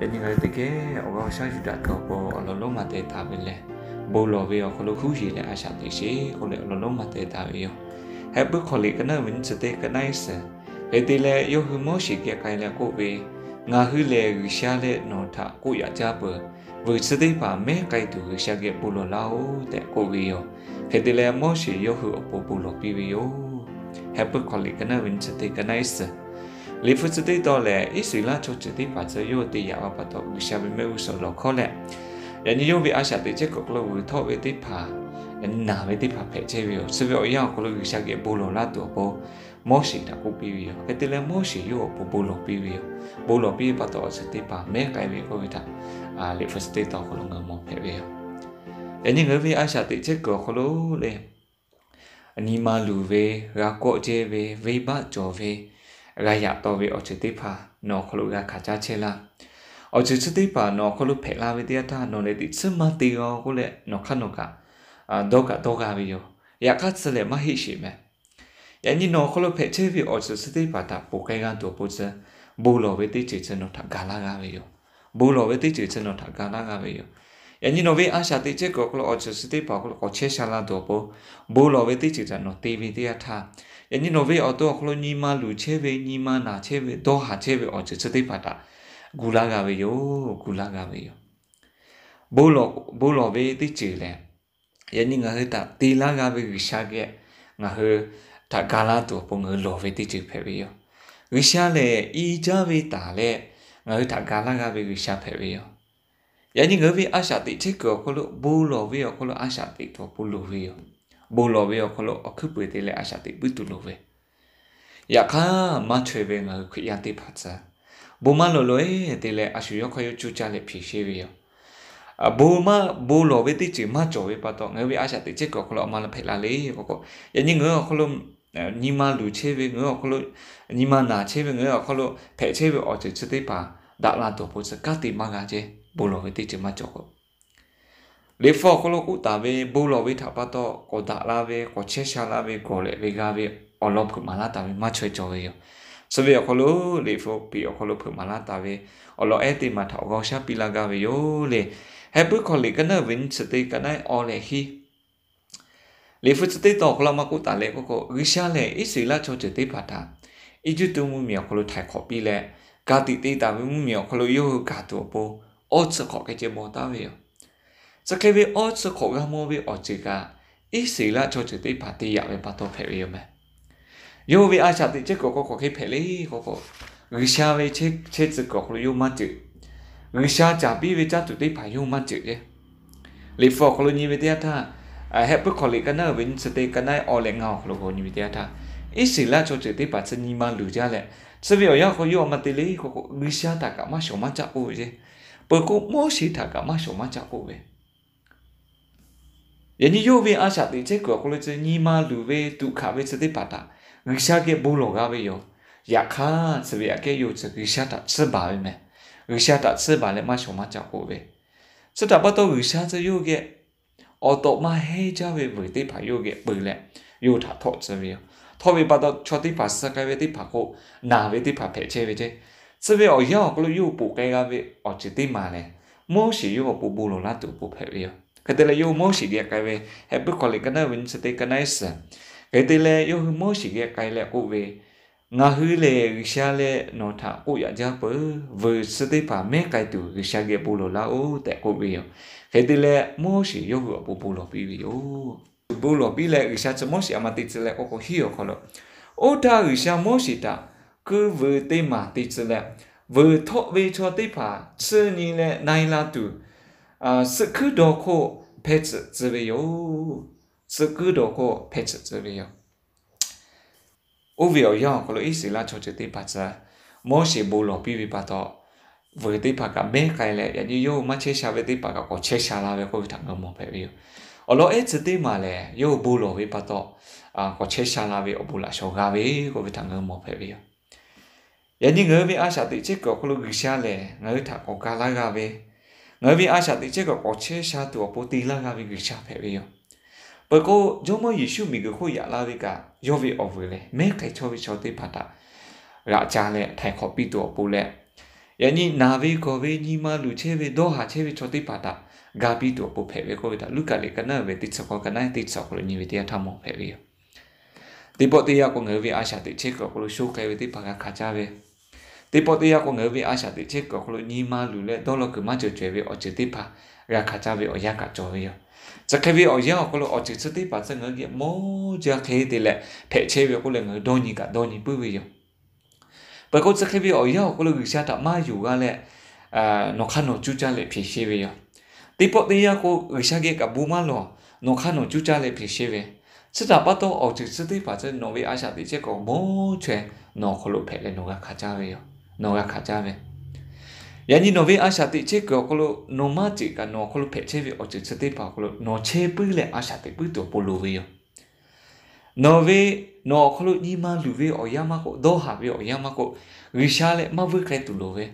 Yaꞈ nyi ngaˬ hui teˇ geh awˬ g'aˇ awˬ shaˉ yuˬ daꞈ tuˬ awˬ pon awˬ lawn lonˉ maˬ teh taˍ ve lehˬ, bon lawˬ ve awˬ hk'aw lo huˉ yeˬ leh a shaꞈ teꞈ sheˍ k'oˆ leh awˬ lawn lonˉ maˬ teh taˍ ve yoˬ. Heh puiˉ hk'aw liꞈ ka naˉ ve nyiˇ chi teˇ ka naˉ iˉ suhˍ, hk'e te leh yawˇ hui Moˉseˍ geh k'ai leh k'oˆ ve, Ngaˬ hui lehˬ G'uiˬsha leh nawˬ htaꞈ k'oˆ yaꞈ jaˇ peuˬ. Vuiˬ chi teˇ hpaˍ mehˉ k'ai tuˬ G'uiˬsha geh bon lawˬ laˇ-oˆ tehꞈ k'oˆ ve yoˬ. Hk'e te leh Moˉseˍ yawˇ hui awˬ pon bon lawˬ piˇ ve yoˬ. Heh puiˉ hk'aw liꞈ ka naˉ ve nyiˇ chi teˇ ka naˉ iˉ suhˍ, Liꞈ hpu chi teˇ taw lehˬ, Iˉsaˍreˍlaˆ chaw ceuˬ teˇ hpaˍ chi yawˇ te yaꞈ ve pa taw G'uiˬsha ve mehˆ g'uˇ suhˍ lawˬ hkawˉ leh, yaꞈ nyi yawˇ ve a shaꞈ teꞈ chehˇ kuiˬ awˬ hk'aw lo vuiˬ htawˆ ve teˇ hpaˍ, yaꞈ nyi naˬ ve teˇ hpaˍ hpehꞈ chehˇ ve yoˬ. Chi ve awˬ yanˇ awˬ hk'aw lo G'uiˬsha geh bon lawˬ laˇ tuˬ awˬ pon Moˉseˍ htaꞈ k'oˆ piˇ ve yoˬ. Hk'e te leh Moˉseˍ yawˇ awˬ pon bon lawˬ piˇ ve yoˬ. Bon lawˬ piˇ ve pa taw awˬ ceuˬ teˇ hpaˍ mehˉ k'ai ve k'oˆ ve htaꞈ Liꞈ hpu chi teˇ taw awˬ hk'aw lo ngaˬ hui mawˬ hpehꞈ ve yoˬ. Yaꞈ nyi ngaˬ hui ve a shaꞈ teꞈ chehˇ kuiˬ awˬ hk'aw lo le, nyi ma luˬ ve, g'a kawˆ jehˇ ve, venˇbaˆ cawˬ ve, g'a yaꞈ taw ve awˬ ceuˬ teˇ hpaˍ nawˬ awˬ hk'aw lo g'a hkanˍ caˉ chehˇ laˇ. Awˬ ceuˬ chi teˇ hpaˍ nawˬ awˬ hk'aw lo hpehꞈ la ve teˇ yanˇ htaˇ nawˬ lehˬ teꞈ tsuhˇ maˇ te g'a k'oˆ leh nawˬ hk'aˇ nawˬ kaꞈ dawˇ kaꞈ dawˇ g'a ve yoˬ. Yaꞈ hk'aˇ tcuh lehˬ maˇ heˆ sheˍ meh. Yaꞈ nyi nawˬ awˬ hk'aw lo hpehꞈ chehˇ ve awˬ ceuˬ chi teˇ hpaˍ htaꞈ ponˬ k'ai g'a tuˬ awˬ pon tcuh, bon lawˬ ve teˇ ceuˬ chi nawˬ htaꞈ gaˬ laˇ g'a ve yoˬ. Bon lawˬ ve teˇ ceuˬ chi nawˬ htaꞈ gaˬ laˇ g'a ve yoˬ. Yaꞈ nyi nawˬ ve a shaꞈ teꞈ chehˇ kuiˬ awˬ hk'aw lo awˬ ceuˬ chi teˇ hpaˍ awˬ hk'aw lo k'awꞈ chehˇ sha la tuˬ awˬ pon bon lawˬ ve teˇ ceuˬ htaꞈ nawˬ te ve teˇ yanˇ htaˇ, yaꞈ nyi nawˬ ve awˬ to awˬ hk'aw lo nyi ma luˬ chehˇ ve, nyi ma naˬ chehˇ ve, dawˇ haˍ chehˇ ve awˬ ceuˬ chi teˇ hpaˍ htaꞈ gu laˇ g'a ve yoˬ. Gu laˇ g'a ve yoˬ. Bon lawˬ ve teˇ ceuˬ lehˬ, yaꞈ nyi ngaˬ hui htaꞈ te laˇ g'a ve G'uiˬsha geh ngaˬ hui htaꞈ ga laˇ tuˬ awˬ pon ngaˬ hui lawˬ ve teˇ ceuˬ hpehꞈ ve yoˬ. G'uiˬsha lehˬ i jaˇ ve taˍ leh ngaˬ hui htaꞈ ga laˇ g'a ve G'uiˬsha hpehꞈ ve yoˬ. Yaꞈ nyi ngaˬ hui ve a shaꞈ teꞈ chehˇ kuiˬ awˬ hk'aw lo bon lawˬ ve awˬ hk'aw lo a shaꞈ teꞈ tuˬ awˬ pon loˍ ve yoˬ. Bon lawˬ ve awˬ hk'aw lo awˬ hkuiˉ puiˍ te leh a shaꞈ teꞈ puiˉ tuˬ loˍ ve Yaꞈ hk'aˇ maˇ chaweh ve ngaˬ hui Hkriꞈ yaˇ teˇ hpaˍ tcuh, bon maˇ lawˬ loꞈ-e te leh a shu yawˇ hk'aˇ yawˇ cuˇ caˇ leh hpeꞈ sheˍ ve yoˬ. Bon maˇ, bon lawˬ ve teˇ ceuˬ maˇ cawˬ ve pa taw ngaˬ hui ve a shaꞈ teꞈ chehˇ kuiˬ awˬ hk'aw lo a ma la hpehꞈ la le k'o k'o, yaꞈ nyi ngaˬ hui awˬ hk'aw lo nyi ma luˬ chehˇ ve, ngaˬ hui awˬ hk'aw lo nyi ma naˬ chehˇ ve, ngaˬ hui awˬ hk'aw lo hpehꞈ chehˇ ve awˬ ceuˬ chi teˇ hpaˍ daꞈ la tuˬ awˬ pon tcuh kanˉ te maˇ g'a ceˇ. Bon lawˬ ve teˇ ceuˬ maˇ cawˬ k'o, Liꞈ hpu awˬ hk'aw lo k'oˆ taˍ ve bon lawˬ ve htaꞈ pa taw k'awꞈ daꞈ la ve, k'awꞈ chehˇ sha la ve, gawˬ lehꞈ ve g'a ve awˬ lawn hpeuꞈ maˍ laˇ taˍ ve maˇ chaweh cawˬ ve yoˬ. Chi ve awˬ hk'aw lo Liꞈ hpu piꞈ awˬ hk'aw lo hpeuꞈ maˍ laˇ taˍ ve awˬ lawn ehˉ teˇ maˬ htaꞈ awˬ g'aˇ shaˉ piˇ laˇ gaˇ ve yoˬ le. Heh puiˉ hk'aw liꞈ ka naˉ ve nyiˇ chi teˇ ka naˉ awˇ leh hiˉ Liꞈ hpu chi teˇ taw awˬ hk'aw lo maˇ k'oˆ taˍ leh k'o k'o, G'uiˬsha lehˬ Iˉsaˍreˍlaˆ chaw ceuˬ teˇ hpaˍ htaꞈ Eˇjiˇtuꞈ mvuhˇmiˬ awˬ hk'aw lo htaiˍ hk'awꞈ piˇ leh, ka tiꞈ te taˍ ve mvuhˇmiˬ awˬ hk'aw lo yawˇ hui gaˬ tuˬ awˬ pon awˇ tsuhˇ hk'awꞈ hk'e ceh maw taˉ ve yoˬ. Chi hk'e ve awˇ tsuhˇ hk'awꞈ g'a maw ve awˬ ceuˬ kaꞈ, Iˉsaˍreˍlaˆ chaw ceuˬ teˇ hpaˍ te yaꞈ ve pa taw hpehꞈ ve yoˬ meh. Yawˇ ve a shaꞈ teꞈ chehˇ kuiˬ k'o k'awꞈ hk'e hpehꞈ le k'o k'o, G'uiˬsha ve chehˇ tcuh kuiˬ awˬ hk'aw lo yawˇ maˇ ceuˬ. G'uiˬsha caˍ piˇ ve caˇ tuˬ teˇ hpaˍ yawˇ maˇ ceuˬ le. Liꞈ hpu awˬ hk'aw lo nyi ve teˇ yanˇ htaˇ, Heh puiˉ hk'aw liꞈ ka naˉ ve nyiˇ chi teˇ ka naˉ awˇ leh ngaˇ awˬ hk'aw lo k'awꞈ nyi ve teˇ yanˇ htaˇ, Iˉsaˍreˍlaˆ chaw ceuˬ teˇ hpaˍ chi nyi ma luˬ jaˇ leh, chi ve awˬ yanˇ hk'aw yawˇ a ma te le k'o k'o, G'uiˬsha htaꞈ kaꞈ maˇ shawˍ maˇ caˆ k'oˆ ve ceˇ. Peuˬ k'o Moˉseˍ htaꞈ kaꞈ maˇ shawˍ maˇ caˆ k'oˆ ve Yaꞈ nyi yawˇ ve a shaꞈ teꞈ chehˇ kuiˬ awˬ hk'aw lo chi nyi ma luˬ ve tuꞈ hkanˍ ve chi teˇ hpaˍ htaꞈ G'uiˬsha geh bon lawˬ g'a ve yoˬ. Yaꞈ hk'aˇ chi ve aꞈ kehˉ yawˇ chi G'uiˬsha htaꞈ tsuhˇ baˬ ve meh. G'uiˬsha htaꞈ tsuhˇ baˬ leh maˇ shawˍ maˇ caˆ k'oˆ ve, chi htaꞈ pa taw G'uiˬsha tcuh yawˇ geh awˬ tawꞈ maˇ heˇ jaˇ ve vuiˬ teˇ hpaˍ yawˇ geh peu leh, yawˇ htaꞈ htawˆ tcuh ve yoˬ. Htawˆ ve pa taw chaw teˇ hpaˍ suh k'ai ve teˇ hpaˍ k'o, naˬ ve teˇ hpaˍ hpehꞈ chehˇ ve ceˇ. Chi ve awˬ yanˇ awˬ hk'aw lo yawˇ hui poˬ k'ai g'a ve awˬ ceuˬ teˇ maˬ lehˬ, Moˉseˍ yawˇ awˬ pon bon lawˬ laˇ tuˬ awˬ pon hpehꞈ ve yoˬ. Hk'e te leh yawˇ hui Moˉseˍ geh k'ai ve, Heh puiˉ hk'aw liꞈ ka naˉ ve nyiˇ chi teˇ ka naˉ iˉ suhˍ, hk'e te leh yawˇ hui Moˉseˍ geh k'ai leh k'oˆ ve, Ngaˬ hui lehˬ G'uiˬsha leh nawˬ htaꞈ k'oˆ yaꞈ jaˇ peuˬ. Vuiˬ chi teˇ hpaˍ mehˉ k'ai tuˬ G'uiˬsha geh bon lawˬ laˇ-oˆ tehꞈ k'oˆ ve yoˬ. Hk'e te leh Moˉseˍ yawˇ hui awˬ pon bon lawˬ piˇ ve yoˬ. Bon lawˬ piˇ leh G'uiˬsha chi Moˉseˍ a ma te tcuh leh k'o k'o hiˉ awˬ hk'aw lo, Oˇ htaˇ G'uiˬsha Moˉseˍ htaꞈ kuiˇ vuiˬ teˇ maˬ te tcuh leh, vuiˬ htawˆ ve chaw teˇ hpaˍ tsuhˇ nyi leh na-e la tuˬ, suhˆ hkuiˉ daw hk'oˆ hpeh tsuhꞈ tcuh ve yoˬ. Suhˆ hkuiˉ daw hk'oˆ hpeh tsuhꞈ tcuh ve yoˬ. Oˇ ve awˬ yanˇ awˬ hk'aw lo Iˉsaˍreˍlaˆ chaw ceuˬ teˇ hpaˍ tcuh, Moˉseˍ bon lawˬ piˇ ve pa taw, vuiˬ teˇ hpaˍ kaꞈ mehˉ k'ai leh, yaꞈ nyi yawˇ hui maˇ chehˇ sha ve teˇ hpaˍ kaꞈ k'awꞈ chehˇ sha la ve k'oˆ ve htaꞈ ngaˬ hui mawˬ hpehꞈ ve yoˬ. Awˬ lawn ehˉ tcuh teˇ maˬ lehˬ, yawˇ hui bon lawˬ ve pa taw, k'awꞈ chehˇ sha la ve awˬ bon laꞈ shawˍ g'a ve k'oˆ ve htaꞈ ngaˬ hui mawˬ hpehꞈ ve yoˬ. Yaꞈ nyi ngaˬ hui ve a shaꞈ teꞈ chehˇ kuiˬ awˬ hk'aw lo G'uiˬsha lehˬ, ngaˬ hui htaꞈ k'awꞈ ga laˇ g'a ve, ngaˬ hui ve a shaꞈ teꞈ chehˇ kuiˬ k'awꞈ chehˇ sha tuˬ awˬ pon te laˇ g'a ve G'uiˬsha hpehꞈ ve yoˬ. Peuˬ k'o, Jawˇmawˇ Yeˍsuˆ miˬguiˬ hk'oˆ yaꞈ la ve kaꞈ, yawˇ ve awˬ vuiˬ lehˬ mehˉ k'ai chawˇ ve chaw teˇ hpaˍ htaꞈ g'aꞈ ca leh htaiˍ hk'awꞈ piˇ tuˬ awˬ pon leh, Yaꞈ nyi naˬ ve gawˬ ve nyi ma luˬ chehˇ ve dawˇ haˍ chehˇ ve chaw teˇ hpaˍ htaꞈ ga piˇ tuˬ awˬ pon hpehꞈ ve k'oˆ ve htaꞈ Luˉkaꞈ liꞈ ka naˉ ve teˇ chi k'awˇ ka naˉ teˇ chi awˬ hk'aw lo nyi ve teˇ yanˇ htaˇ mawˬ hpehꞈ ve yoˬ. Teˇ pawˆ teˇ yanˇ k'o ngaˬ hui ve a shaꞈ teꞈ chehˇ kuiˬ awˬ hk'aw lo sho k'ai ve teˇ hpaˍ g'a hkanˍ caˇ ve, teˇ pawˆ teˇ yanˇ k'o ngaˬ hui ve a shaꞈ teꞈ chehˇ kuiˬ awˬ hk'aw lo nyi ma luˬ leh dawˇ law kuiˬ maˇ cawˬ cawehˬ ve awˬ ceuˬ teˇ hpaˍ g'a hkanˍ caˇ ve awˬ yanˇ kaꞈ cawˬ ve yoˬ. Chi hk'e ve awˬ yanˇ awˬ hk'aw lo awˬ ceuˬ chi teˇ hpaˍ chi ngaˬ hui geh mawˇ jaˇ hk'e te leh hpehꞈ chehˇ ve k'oˆ leh ngaˬ hui dawˇ nyi kaꞈ dawˇ nyi puiˉ ve yoˬ. Peuˬ k'o chi hk'e ve awˬ yanˇ awˬ hk'aw lo G'uiˬsha htaꞈ maˇ yonˍ g'a leh, nawˬ hk'aˇ nawˬ cuˇ caˇ leh hpeꞈ sheˍ ve yoˬ. Teˇ pawˆ teˇ yanˇ k'o G'uiˬsha geh kaꞈ bon maˇ lawˬ, nawˬ hk'aˇ nawˬ cuˇ caˇ leh hpeꞈ sheˍ ve. Chi htaꞈ pa taw awˬ ceuˬ chi teˇ hpaˍ chi nawˬ ve a shaꞈ teꞈ chehˇ kuiˬ awˬ mawˇ chaweh nawˬ awˬ hk'aw lo hpehꞈ leh nawˬ g'a hkanˍ caˇ ve yoˬ. Nawˬ g'a hkanˍ caˇ ve. Yaꞈ nyi nawˬ ve a shaꞈ teꞈ chehˇ kuiˬ awˬ hk'aw lo nawˬ maˇ ceꞈ kaꞈ nawˬ awˬ hk'aw lo hpehꞈ chehˇ ve awˬ ceuˬ chi teˇ hpaˍ awˬ hk'aw lo nawˬ chehˇ puiˉ leh a shaꞈ teꞈ puiˉ tuˬ awˬ pon loˍ ve yoˬ. Nawˬ ve, nawˬ awˬ hk'aw lo nyi ma luˬ ve awˬ yanˇ maˇ k'oˆ, dawˇ haˍ ve awˬ yanˇ maˇ k'oˆ, G'uiˬsha leh maˇ vuiˇ k'ai tuˬ loˍ ve.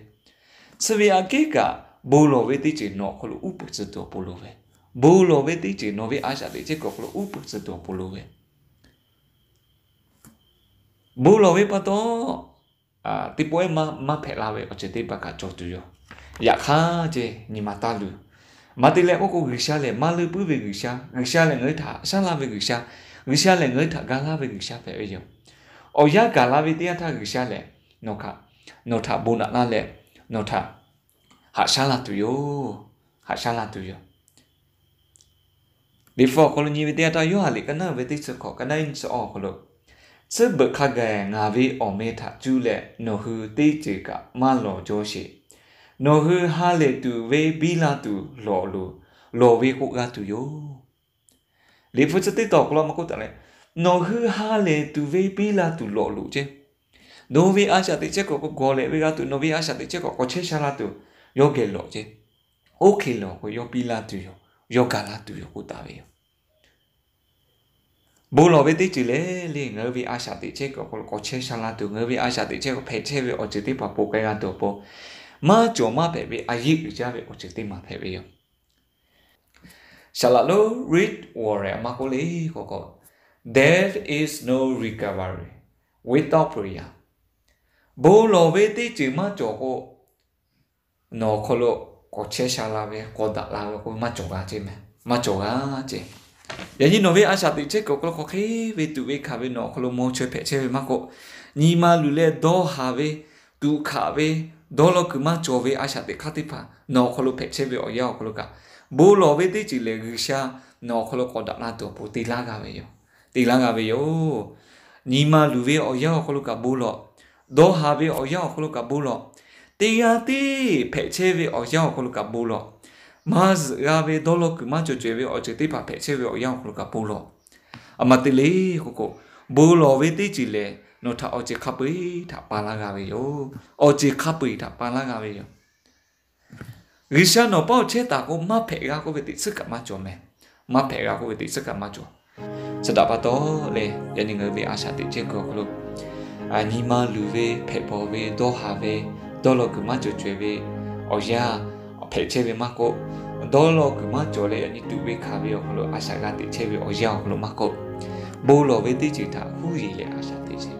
Chi ve aꞈ kehˉ kaꞈ bon lawˬ ve teˇ ceuˬ nawˬ awˬ hk'aw lo uˉ peunˍ tcuh tuˬ awˬ pon loˍ ve. Bon lawˬ ve teˇ ceuˬ nawˬ ve a shaꞈ teꞈ chehˇ kuiˬ awˬ hk'aw lo uˉ peunˍ tcuh tuˬ awˬ pon loˍ ve. Bon lawˬ ve pa taw, teˇ pawˆ ehˉ maˇ hpehꞈ la ve awˬ ceuˬ teˇ hpaˍ kaꞈ cawˬ tuˬ yoˬ. Yaꞈ hk'aˇ ce, nyi ma taˇ luˬ. Maˇ te leh k'oˆ k'o G'uiˬsha lehˬ maˇ leuˆ puiˉ ve G'uiˬsha, G'uiˬsha lehˬ ngaˬ hui htaꞈ haꞈ shaˉ laˇ ve G'uiˬsha, G'uiˬsha lehˬ ngaˬ hui htaꞈ ga laˇ ve G'uiˬsha hpehꞈ ve yoˬ. Awˬ yanˇ gaˬ la ve teˇ yanˇ htaˇ G'uiˬsha lehˬ nawˬ htaꞈ, nawˬ htaꞈ bon naꞈ laˇ leh, nawˬ htaꞈ haꞈ shaˉ laˇ tuˬ yoˬ. Haꞈ shaˉ laˇ tuˬ yoˬ. Liꞈ hpu awˬ hk'aw lo nyi ve teˇ yanˇ htaˇ Yoˇhanˬ liꞈ ka naˉ ve teˇ chi hkawꞈ ka naˉ nyi chi awˬ hk'aw lo, tcuhˉ beuꞈ hk'a gaˬ ngaˬ ve awˬ meh htaꞈ cuˇ leh nawˬ hui teˇ ceuˬ kaꞈ maˇ lawˬ jaw sheˍ. Nawˬ hui ha lehˬ tuˬ ve biˇ la tuˬ lawˬ loˬ, lawˬ ve k'oˆ g'a tuˬ yoˬ. Liꞈ hpu chi teˇ tawn awˬ hk'aw lo maˇ k'oˆ taˍ leh, nawˬ hui ha lehˬ tuˬ ve biˇ la tuˬ lawˬ loˬ ce. Nawˬ ve a shaꞈ teꞈ chehˇ kuiˬ awˬ hk'aw gawˬ leh ve g'a tuˬ, nawˬ ve a shaꞈ teꞈ chehˇ kuiˬ awˬ hk'aw k'awꞈ chehˇ sha la tuˬ, yawˇ geh lawˬ ce. Oˇ hk'e lawˬ k'o yawˇ piˇ laˇ tuˬ yoˬ, yawˇ gaˬ laˇ tuˬ yoˬ k'oˆ taˍ ve yoˬ. Bon lawˬ ve teˇ ceuˬ lehˬ le, ngaˬ hui ve a shaꞈ teꞈ chehˇ kuiˬ awˬ hk'aw lo k'awꞈ chehˇ sha la tuˬ, ngaˬ hui ve a shaꞈ teꞈ chehˇ kuiˬ hpehꞈ chehˇ ve awˬ ceuˬ teˇ hpaˍ ponˬ k'ai g'a tuˬ awˬ pon, maˇ cawˬ maˇ hpehꞈ ve a yeˆ uiˍ jaˇ ve awˬ ceuˬ teˇ maˬ hpehꞈ ve yoˬ. Saˍ laꞈ lonˉ Rick Warren maˇ k'oˆ le k'o k'o, There is no recovery without prayer. Bon lawˬ ve teˇ ceuˬ maˇ cawˬ k'o, nawˬ awˬ hk'aw lo k'awꞈ chehˇ sha la ve, k'awꞈ daꞈ la ve k'o maˇ cawˬ g'a ce meh, maˇ cawˬ g'a ce. Yaꞈ nyi nawˬ ve a shaꞈ teꞈ chehˇ kuiˬ awˬ hk'aw lo hk'aˬ hk'e ve tuꞈ ve hkanˍ ve nawˬ awˬ hk'aw lo maw chaweh hpehꞈ chehˇ ve maˇ k'oˆ, nyi ma luˬ leh dawˇ haˍ ve, tuꞈ hkanˍ ve, dawˇ law kuiˬ maˇ cawˬ ve a shaꞈ teꞈ hk'aˇ teˇ hpaˍ nawˬ awˬ hk'aw lo hpehꞈ chehˇ ve awˬ yanˇ awˬ hk'aw lo kaꞈ, bon lawˬ ve teˇ ceuˬ lehˬ G'uiˬsha nawˬ awˬ hk'aw lo k'awꞈ daꞈ la tuˬ awˬ pon te laˇ g'a ve yoˬ. Te laˇ g'a ve yoˬ. Nyi ma luˬ ve awˬ yanˇ awˬ hk'aw lo kaꞈ bon lawˬ. Dawˇ haˍ ve awˬ yanˇ awˬ hk'aw lo kaꞈ bon lawˬ. Teˇ g'aˇ tiˉ hpehꞈ chehˇ ve awˬ yanˇ awˬ hk'aw lo kaꞈ bon lawˬ. Maˇ zuhꞈ g'a ve dawˇ law kuiˬ maˇ cawˬ cawehˬ ve awˬ ceuˬ teˇ hpaˍ hpehꞈ chehˇ ve awˬ yanˇ awˬ hk'aw lo kaꞈ bon lawˬ. A ma te le k'o k'o, bon lawˬ ve teˇ ceuˬ lehˬ nawˬ htaꞈ awˬ ceuˬ hk'a peu-eˬ htaꞈ pa laˇ g'a ve yoˬ. Awˬ ceuˬ hk'a peu-eˬ htaꞈ pa laˇ g'a ve yoˬ. G'uiˬsha nawˬ paˇ awˬ chehˇ taˍ k'o maˇ hpehꞈ g'a k'oˆ ve teꞈ tsuhˉ kaꞈ maˇ cawˬ meh. Maˇ hpehꞈ g'a k'oˆ ve teꞈ tsuhˉ kaꞈ maˇ cawˬ. Chi htaꞈ pa taw leh yaꞈ nyi ngaˬ hui ve a shaꞈ teꞈ chehˇ kuiˬ awˬ hk'aw lo, nyi ma luˬ ve, hpehꞈ bawˬ ve, dawˇ haˍ ve, dawˇ law kuiˬ maˇ cawˬ cawehˬ ve awˬ yanˇ hpehꞈ chehˇ ve maˇ k'oˆ, dawˇ law kuiˬ maˇ cawˬ leh yaꞈ nyi tuꞈ ve hkanˍ ve awˬ hk'aw lo a shaꞈ g'a teꞈ chehˇ ve awˬ yanˇ awˬ hk'aw lo maˇ k'oˆ, bon lawˬ ve teˇ ceuˬ htaꞈ huˉ yeˬ leh a shaꞈ teꞈ chehˇ.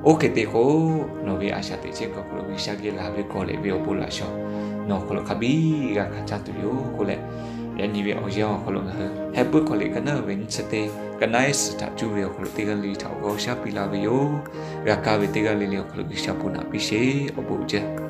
Oˇ hk'e te k'o, nawˬ ve a shaꞈ teꞈ chehˇ kuiˬ awˬ hk'aw lo G'uiˬsha geh laˬ ve gawˬ leh ve awˬ bon laꞈ shawnˍ nawˬ awˬ hk'aw lo hk'a biˇ g'a hkanˍ caˇ tuˬ yoˬ k'oˆ leh, yaꞈ nyi ve awˬ yanˇ awˬ hk'aw lo ngaˬ hui Heh puiˉ hk'aw liꞈ ka naˉ ve nyiˇ chi teˇ ka naˉ ehˉ suhˍ htaꞈ cuˇ ve awˬ hk'aw lo teˇ g'aˇ le le htaꞈ awˬ g'aˇ shaˉ piˇ laˇ ve yoˬ. G'a kaˇ ve teˇ g'aˇ le le awˬ hk'aw lo G'uiˬsha bon naꞈ piˇ sheˍ. Awˬ bon uiˍ jaˇ.